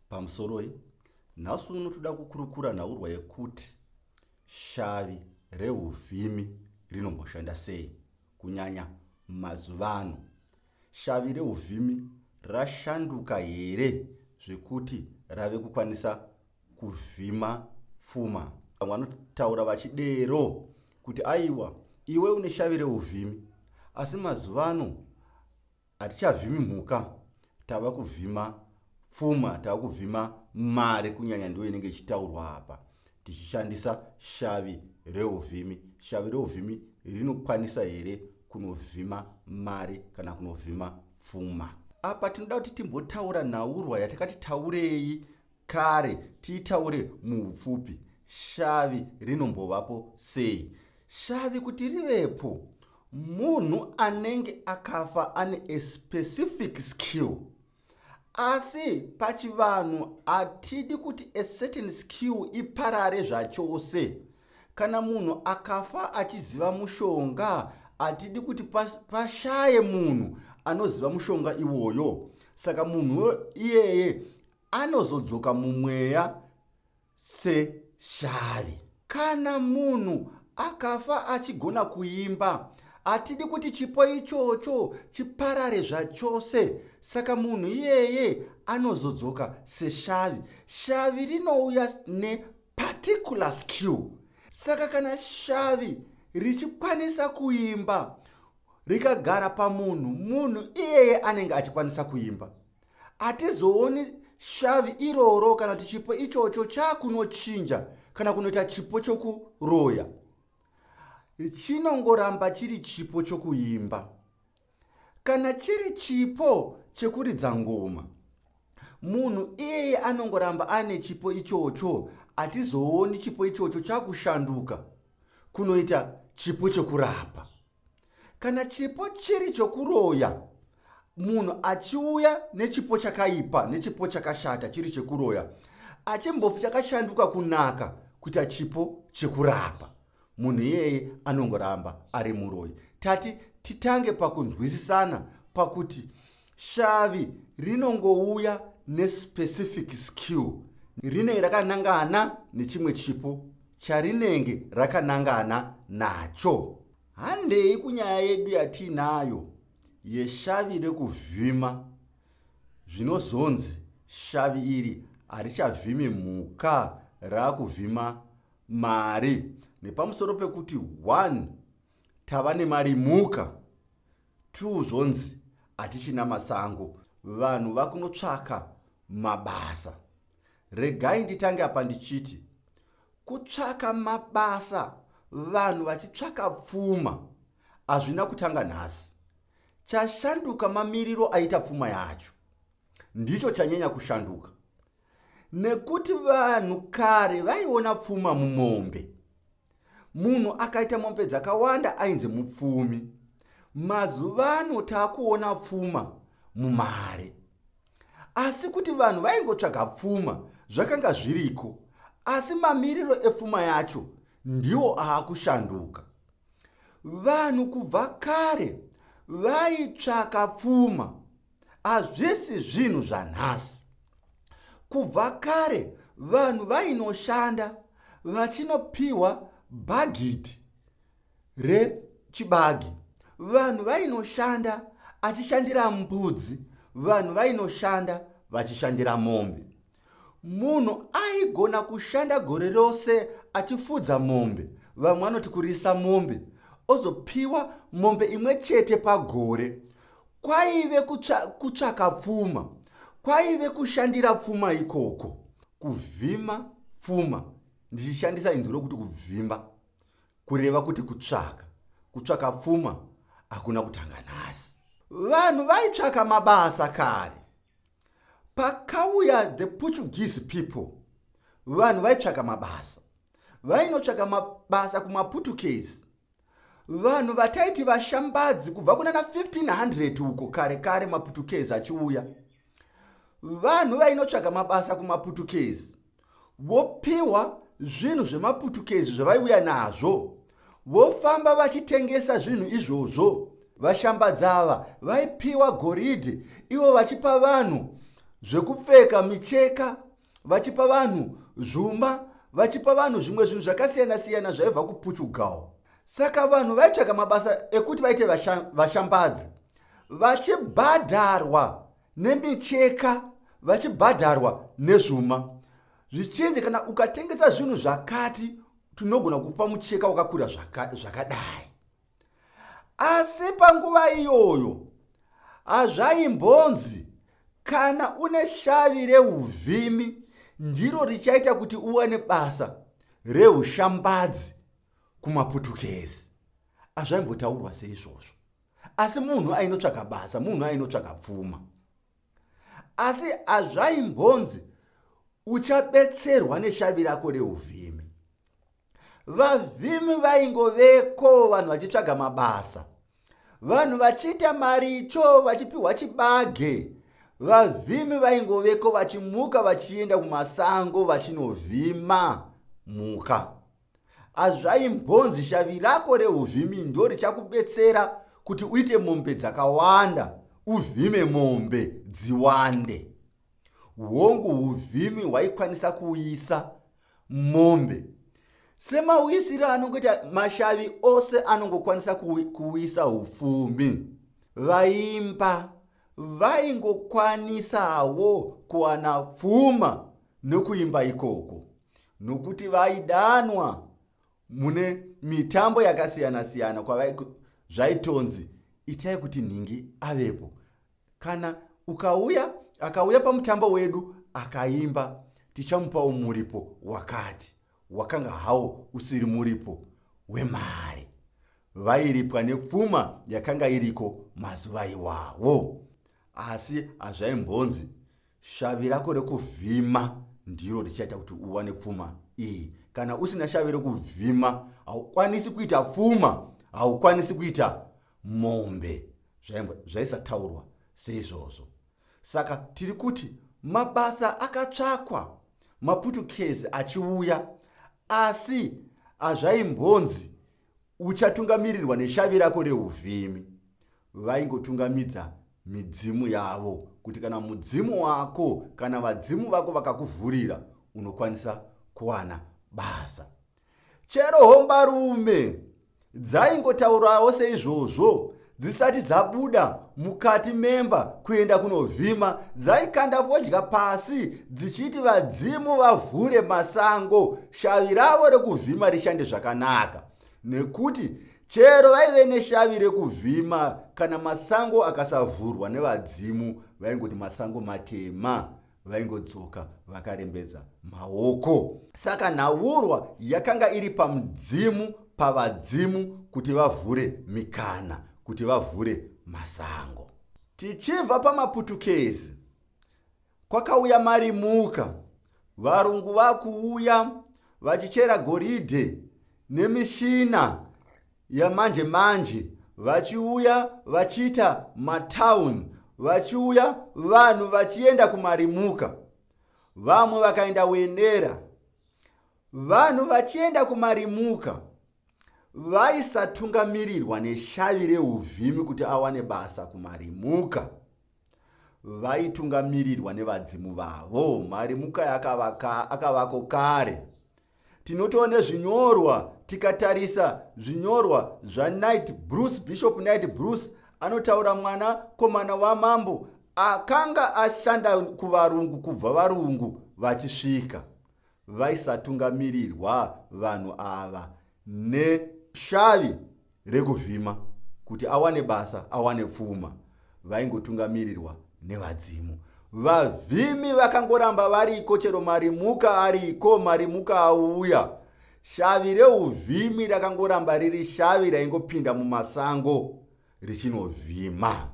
Pamusoroi, nhasi uno toda kukurukura nhaurwa yekuti shavi rehuvhimi rinomboshanda sei, kunyanya mazuva ano. Shavi rehuvhimi rashanduka here zvekuti rave kukwanisa kuvhima pfuma? Vamwe vanotaura vachidero kuti aiwa, iwe une shavi rehuvhimi, asi mazuva ano hatichavhimi mhuka, tava kuvhima pfuma, tava kuvhima mari, kunyanya ndiyo inenge ichitaurwa apa, tichishandisa shavi reuvhimi. Shavi reuvhimi rinokwanisa here kunovhima mari kana kunovhima pfuma? Apa tinoda kuti timbotaura nhaurwa yatakati taurei kare, tiitaure muupfupi. Shavi rinombovapo sei? Shavi kuti rivepo, munhu anenge akafa ane a specific skill. Asi pachivanhu hatidi kuti a certain skill iparare zvachose. Kana munhu akafa achiziva mushonga, hatidi kuti pashaye munhu anoziva mushonga iwoyo. Saka munhu iyeye anozodzoka mumweya seshavi. Kana munhu akafa achigona kuimba, hatidi kuti chipo ichocho chiparare zvachose. Saka munhu iyeye anozodzoka seshavi. Shavi rinouya neparticular skill. Saka kana shavi richikwanisa kuimba, rikagara pamunhu, munhu iyeye anenge achikwanisa kuimba. Hatizooni shavi iroro kana kuti chipo ichocho chakunochinja kana kunoita chipo chokuroya. Chinongoramba chiri chipo chokuimba. Kana chiri chipo chekuridza ngoma, munhu iyeye anongoramba ane chipo ichocho. Hatizooni chipo ichocho chakushanduka kunoita chipo chekurapa. Kana chipo chiri chokuroya, munhu achiuya nechipo chakaipa nechipo chakashata chiri chekuroya, achimbofi chakashanduka kunaka kuita chipo chekurapa, munhu iyeye anongoramba ari muroyi. Tati titange pakunzwisisana pakuti shavi rinongouya nespecific skill rinenge rakanangana nechimwe chipo charinenge rakanangana nacho. Handei kunyaya yedu yatiinayo yeshavi rekuvhima. Zvinozonzi shavi iri harichavhimi mhuka, raakuvhima mari. Nepamusoro pekuti 1 tava nemari mhuka, 2 zvonzi hatichina masango, vanhu vakunotsvaka mabasa. Regai nditange apa ndichiti kutsvaka mabasa vanhu vachitsvaka pfuma hazvina kutanga nhasi. Chashanduka mamiriro aita pfuma yacho, ndicho chanyanya kushanduka, nekuti vanhu kare vaiona pfuma mumombe. Munhu akaita mombe dzakawanda ainzi mupfumi. Mazuva ano taakuona pfuma mumari. Asi kuti vanhu vaingotsvaga pfuma zvakanga zviriko, asi mamiriro epfuma yacho ndiwo aakushanduka. Vanhu kubva kare vaitsvaka pfuma, hazvisi zvinhu zvanhasi. Kubva kare vanhu vainoshanda vachinopiwa bhagidhi rechibage, vanhu vainoshanda achishandira mbudzi, vanhu vainoshanda vachishandira mombe. Munhu aigona kushanda gore rose achifudza mombe, vamwe vanoti kurisa mombe, ozopiwa mombe imwe chete pagore. Kwaive kutsvaka pfuma, kwaive kushandira pfuma ikoko. Kuvhima pfuma, ndichishandisa inzwi rokuti kuvhima, kureva kuti kutsvaka. Kutsvaka pfuma hakuna kutanga nhasi. Vanhu vaitsvaka mabasa kare. Pakauya the Portuguese people, vanhu vaitsvaka mabasa, vainotsvaka mabasa kumaPortuguese. Vanhu vataiti vashambadzi kubva kunana 1500 uko kare kare maPortuguese achiuya, vanhu vainotsvaga mabasa kumaPortuguese vopiwa zvinhu zvemaPortuguese zvavaiuya nazvo, vofamba vachitengesa zvinhu izvozvo. Vashambadzi ava vaipiwa goridhe, ivo vachipa vanhu zvekupfeka, micheka, vachipa vanhu zvuma, vachipa vanhu zvimwe zvinhu zvakasiyana-siyana zvaibva kuPortugal. Saka vanhu vaitsvaga mabasa ekuti vaite vashambadzi vachibhadharwa nemicheka, vachibhadharwa nezvuma, zvichinzi kana ukatengesa zvinhu zvakati tinogona kupa mucheka wakakura zvakadai. Asi panguva iyoyo hazvaimbonzi kana une shavi reuvhimi ndiro richaita kuti uwane basa reushambadzi kumaPutukezi. Hazvaimbotaurwa seizvozvo. Asi munhu ainotsvaga basa, munhu ainotsvaga pfuma. Asi hazvaimbonzi uchabetserwa neshavi rako reuvhimi. Vavhimi vaingoveko, vanhu vachitsvaga mabasa, vanhu vachiita maricho, vachipiwa chibage. Vavhimi vaingoveko vachimuka vachienda kumasango vachinovhima mhuka. Hazvaimbonzi shavi rako reuvhimi ndo richakubetsera kuti uite mombe dzakawanda, uvhime mombe dziwande. Hongu, uvhimi hwaikwanisa kuuyisa mombe semauyisiro anongoita mashavi ose anongokwanisa kuuyisa upfumi. Vaimba vaingokwanisawo kuwana pfuma nokuimba ikoko, nokuti vaidanwa mune mitambo yakasiyana-siyana zvaitonzi itai kuti nhingi avepo. Kana ukauya akauya pamutambo wedu akaimba, tichamupawo muripo wakati, wakanga hawo usiri muripo wemari. Vairipwa nepfuma yakanga iriko mazuva iwawo. Asi hazvaimbonzi shavi rako rekuvhima ndiro richaita kuti uwane pfuma iyi. Kana usina shavi rekuvhima haukwanisi kuita pfuma, haukwanisi kuita mombe. Zvaisataurwa seizvozvo. Saka tiri kuti mabasa akatsvakwa maPutukezi achiuya, asi hazvaimbonzi uchatungamirirwa neshavi rako reuvhimi. Vaingotungamidza midzimu yavo kuti kana mudzimu wako, kana vadzimu vako vakakuvhurira, unokwanisa kuwana basa. Chero hombarume dzaingotaurawo seizvozvo dzisati dzabuda mukati memba kuenda kunovhima, dzaikanda fodya pasi dzichiti vadzimu vavhure masango, shavi ravo rekuvhima rishande zvakanaka. Nekuti chero vaive neshavi rekuvhima, kana masango akasavhurwa nevadzimu, vaingoti masango matema, vaingodzoka vakarembedza maoko. Saka nhaurwa yakanga iri pamudzimu, pavadzimu, kuti vavhure mikana, kuti vavhure masango. Tichibva pamaPutukezi kwakauya marimuka, varungu vakuuya vachichera goridhe nemishina yamanje manje, vachiuya vachiita matown, vachiuya vanhu vachienda kumarimuka, vamwe vakaenda Wenera. Vanhu vachienda kumarimuka vaisatungamirirwa neshavi reuvhimi kuti awane basa kumarimuka. Vaitungamirirwa nevadzimu vavo. Marimuka akavako kare. Tinotoona zvinyorwa, tikatarisa zvinyorwa zvaKnight Bruce, Bishop Knight Bruce anotaura mwana komana wamambo akanga ashanda kuvarungu kubva varungu vachisvika. Vaisatungamirirwa vanhu ava neshavi rekuvhima kuti awane basa, awane pfuma. Vaingotungamirirwa nevadzimu. Vavhimi vakangoramba variko chero marimuka ariko, marimuka auya. Shavi reuvhimi rakangoramba riri shavi raingopinda mumasango richinovhima.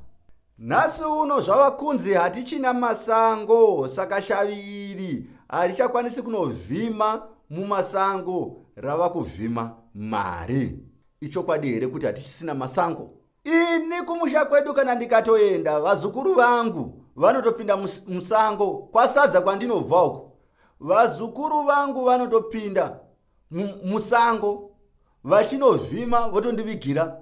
Nhasi uno zvava kunzi hatichina masango, saka shavi iri harichakwanisi kunovhima mumasango, rava kuvhima mari. Ichokwadi here kuti hatichisina masango? Ini kumusha kwedu kana ndikatoenda, vazukuru vangu vanotopinda musango kwaSadza kwandinobva uko. Vazukuru vangu vanotopinda musango vachinovhima, votondivigira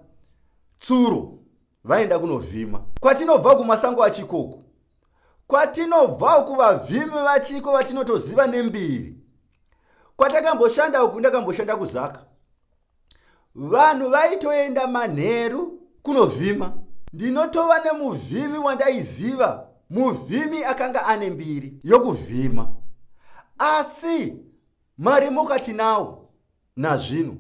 tsuro vaenda kunovhima. Kwatinobva kumasango achikoko. Kwatinobva uku vavhimi vachiko vatinotoziva nembiri. Kwatakamboshanda uku ndakamboshanda kuZaka. Vanhu vaitoenda manheru kunovhima. Ndinotova nemuvhimi wandaiziva, muvhimi akanga ane mbiri yokuvhima. Asi marimuka tinawo nazvino.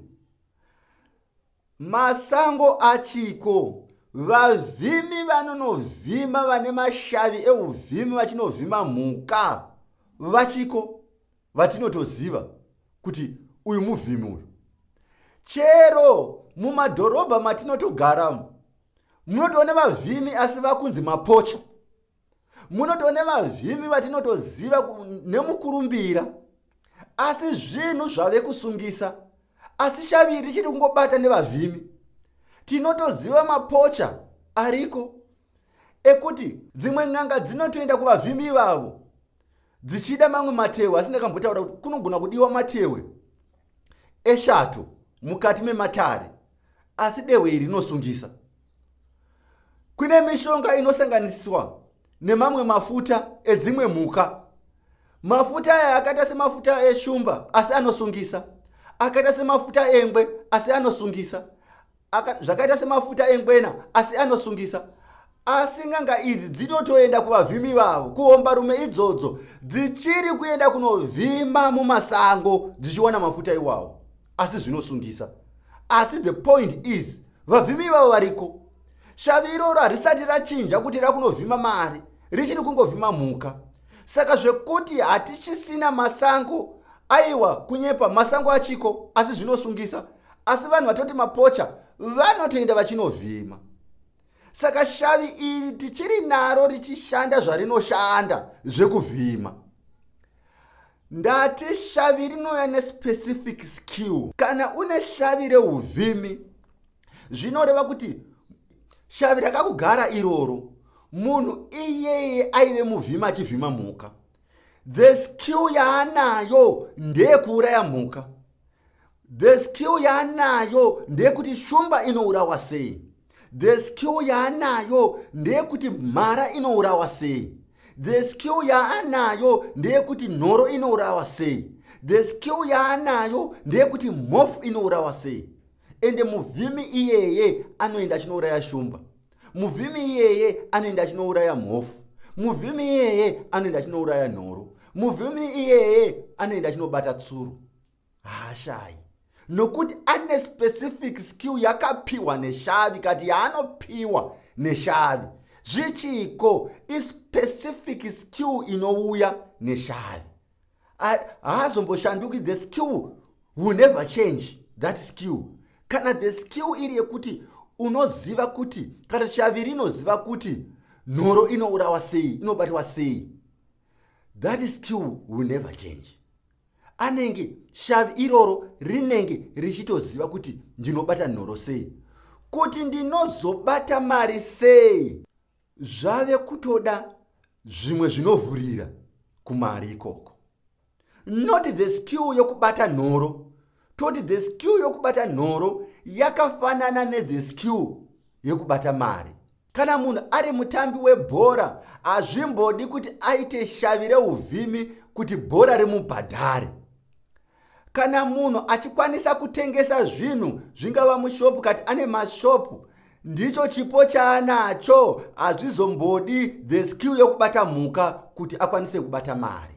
Masango achiko. Vavhimi vanonovhima vane mashavi euvhimi vachinovhima mhuka vachiko vatinotoziva kuti uyu muvhimi uyu. Chero mumadhorobha matinotogara munotoona vavhimi asi vakunzi mapocha. Munotoona vavhimi vatinotoziva nemukurumbira asi zvinhu zvave kusungisa asi shavi iri richiri kungobata nevavhimi. Tinotoziva mapocha ariko ekuti dzimwe n'anga dzinotoenda kuvavhimi ivavo dzichida mamwe matehwe, asi ndakambotaura kuti kunogona kudiwa matehwe eshato mukati mematare, asi dehwe iri rinosungisa. Kune mishonga inosanganiswa nemamwe mafuta edzimwe mhuka. Mafuta aya akaita semafuta eshumba asi anosungisa, akaita semafuta engwe asi anosungisa, zvakaita semafuta engwena asi anosungisa. Asi n'anga idzi dzinotoenda kuvavhimi vavo, kuhombarume idzodzo dzichiri kuenda kunovhima mumasango dzichiwana mafuta iwawo, asi zvinosungisa. Asi the point is vavhimi ivavo variko. Shavi iroro harisati rachinja kuti rakunovhima mari, richiri kungovhima mhuka. Saka zvekuti hatichisina masango, aiwa kunyepa, masango achiko asi zvinosungisa. Asi vanhu vatoti mapocha vanotoenda vachinovhima. Saka shavi iri tichiri naro richishanda zvarinoshanda zvekuvhima. Ndati shavi rinouya nespecific skill. Kana une shavi reuvhimi, zvinoreva kuti shavi rakakugara iroro, munhu iyeye aive muvhimi achivhima mhuka. The skill yaanayo ndeyekuuraya mhuka. The skill yaanayo ndeyekuti shumba inourawa sei. The skill yaanayo ndeyekuti mhara inourawa sei. The skill yaanayo ndeyekuti nhoro inourawa sei. The skill yaanayo ndeyekuti mhofu inourawa sei. Ende muvhimi iyeye anoenda achinouraya shumba. Muvhimi iyeye anoenda achinouraya mhofu. Muvhimi iyeye anoenda achinouraya nhoro. Muvhimi iyeye anoenda achinobata tsuro. Haashayi, nokuti ane specific skill yakapiwa neshavi, kati yaanopiwa neshavi. Zvichiko ispecific skill inouya neshavi, haazomboshanduki. The skill will never change that skill. Kana the skill iri yekuti unoziva kuti, kana shavi rinoziva kuti nhoro inourawa sei, inobatwa sei, that skill will never change. Anenge shavi iroro rinenge richitoziva kuti ndinobata nhoro sei, kuti ndinozobata mari sei. Zvave kutoda zvimwe zvinovhurira kumari ikoko, not the skill yokubata nhoro. Toti the skill yokubata nhoro yakafanana nethe skill yekubata mari. Kana munhu ari mutambi webhora, hazvimbodi kuti aite shavi reuvhimi kuti bhora rimubhadhare. Kana munhu achikwanisa kutengesa zvinhu, zvingava mushopu kati ane mashopu, ndicho chipo chaanacho. Hazvizombodi the skill yokubata mhuka kuti akwanise kubata mari.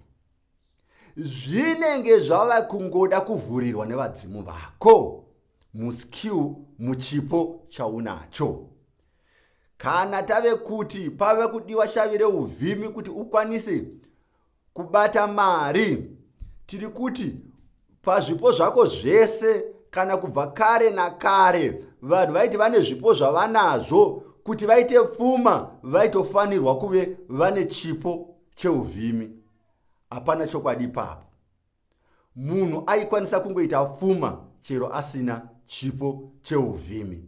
Zvinenge zvava kungoda kuvhurirwa nevadzimu vako muskill, muchipo chaunacho. Kana tave kuti pave kudiwa shavi reuvhimi kuti ukwanise kubata mari, tiri kuti pazvipo zvako zvese, kana kubva kare nakare vanhu vaiti vane zvipo zvavanazvo, kuti vaite pfuma vaitofanirwa kuve vane chipo cheuvhimi. Hapana chokwadi ipapo. Munhu aikwanisa kungoita pfuma chero asina chipo cheuvhimi.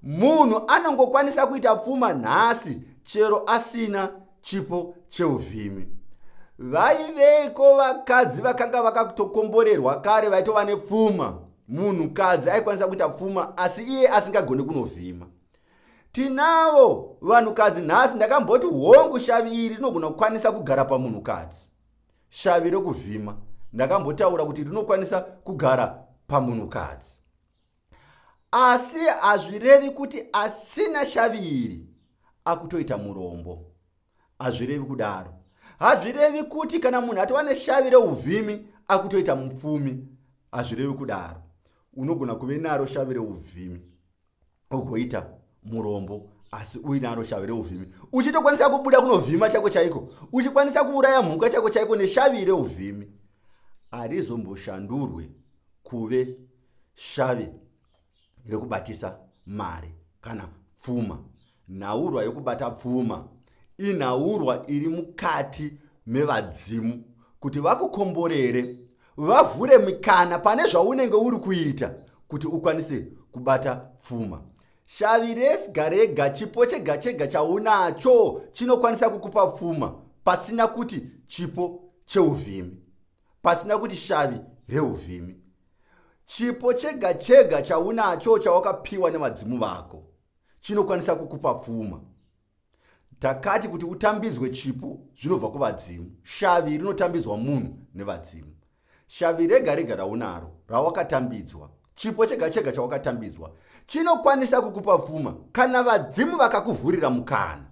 Munhu anongokwanisa kuita pfuma nhasi chero asina chipo cheuvhimi. Vaiveko vakadzi vakanga vakatokomborerwa kare vaitova nepfuma. Munhukadzi aikwanisa kuita pfuma asi iye asingagoni kunovhima. Tinavo vanhukadzi nhasi, ndakamboti hongu shavi iri rinogona kukwanisa kugara pamunhukadzi. Shavi rekuvhima ndakambotaura kuti rinokwanisa kugara pamunhukadzi. Asi hazvirevi kuti asina shavi iri akutoita murombo. Hazvirevi kudaro. Hazvirevi kuti kana munhu atova neshavi reuvhimi akutoita mupfumi. Hazvirevi kudaro. Unogona kuve naro shavi reuvhimi ugoita murombo asi uinaro shavi reuvhimi uchitokwanisa kubuda kunovhima chako chaiko uchikwanisa kuuraya mhuka chako chaiko neshavi reuvhimi harizomboshandurwe kuve shavi rekubatisa mari kana pfuma Nhaurwa yokubata pfuma inhaurwa iri mukati mevadzimu kuti vakukomborere, vavhure mikana pane zvaunenge uri kuita kuti ukwanise kubata pfuma. Shavi rega rega, chipo chega chega chaunacho chinokwanisa kukupa pfuma pasina kuti chipo cheuvhimi, pasina kuti shavi reuvhimi. Chipo chega chega chaunacho chawakapiwa nevadzimu vako chinokwanisa kukupa pfuma. Takati kuti utambidzwe chipo zvinobva kuvadzimu. Shavi rinotambidzwa munhu nevadzimu. Shavi rega rega raunaro rawakatambidzwa, chipo chega chega chawakatambidzwa chinokwanisa kukupa pfuma kana vadzimu vakakuvhurira mukana.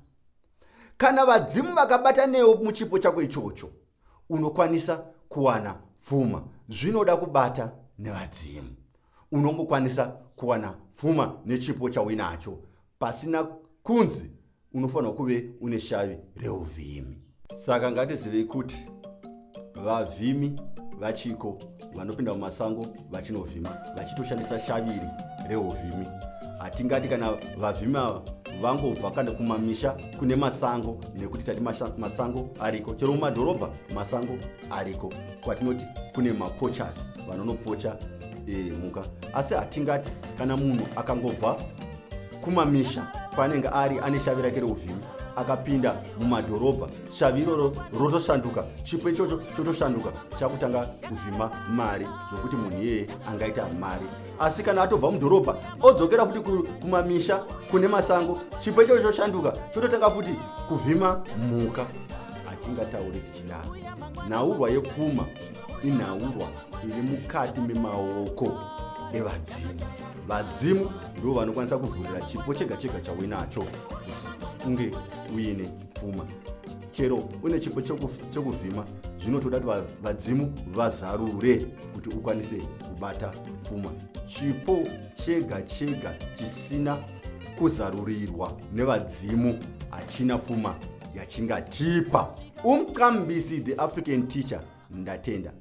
Kana vadzimu vakabata newe muchipo chako ichocho, unokwanisa kuwana pfuma. Zvinoda kubata nevadzimu. Unongokwanisa kuwana pfuma nechipo chauinacho pasina kunzi unofanirwa kuve une shavi reuvhimi. Saka ngatizivei kuti vavhimi vachiko vanopinda mumasango vachinovhima vachitoshandisa shaviri reuvhimi. Hatingati kana vavhimi ava vangobva kana kumamisha kune masango, nekuti tati masango ariko chero mumadhorobha, masango ariko kwatinoti kune mapochas vanonopocha mhuka. Asi hatingati kana munhu akangobva kumamisha kwaanenge ari ane shavi rake reuvhimi akapinda mumadhorobha, shavi iroro rotoshanduka, chipo ichocho chotoshanduka chakutanga kuvhima mari, zvokuti munhu iyeye angaita mari. Asi kana atobva mudhorobha odzokera futi kumamisha kune masango, chipo ichocho choshanduka chototanga futi kuvhima mhuka. Hatingatauri tichidaro. Nhaurwa yepfuma inhaurwa iri mukati memaoko evadzimu. Vadzimu ndo vanokwanisa kuvhurira chipo chega chega chauinacho kuti unge uine pfuma. Chero une chipo chekuvhima, zvinotoda kuti vadzimu vazarure kuti ukwanise kubata pfuma. Chipo chega chega chisina kuzarurirwa nevadzimu hachina pfuma yachingatipa. Umqambisi the African Teacher, ndatenda.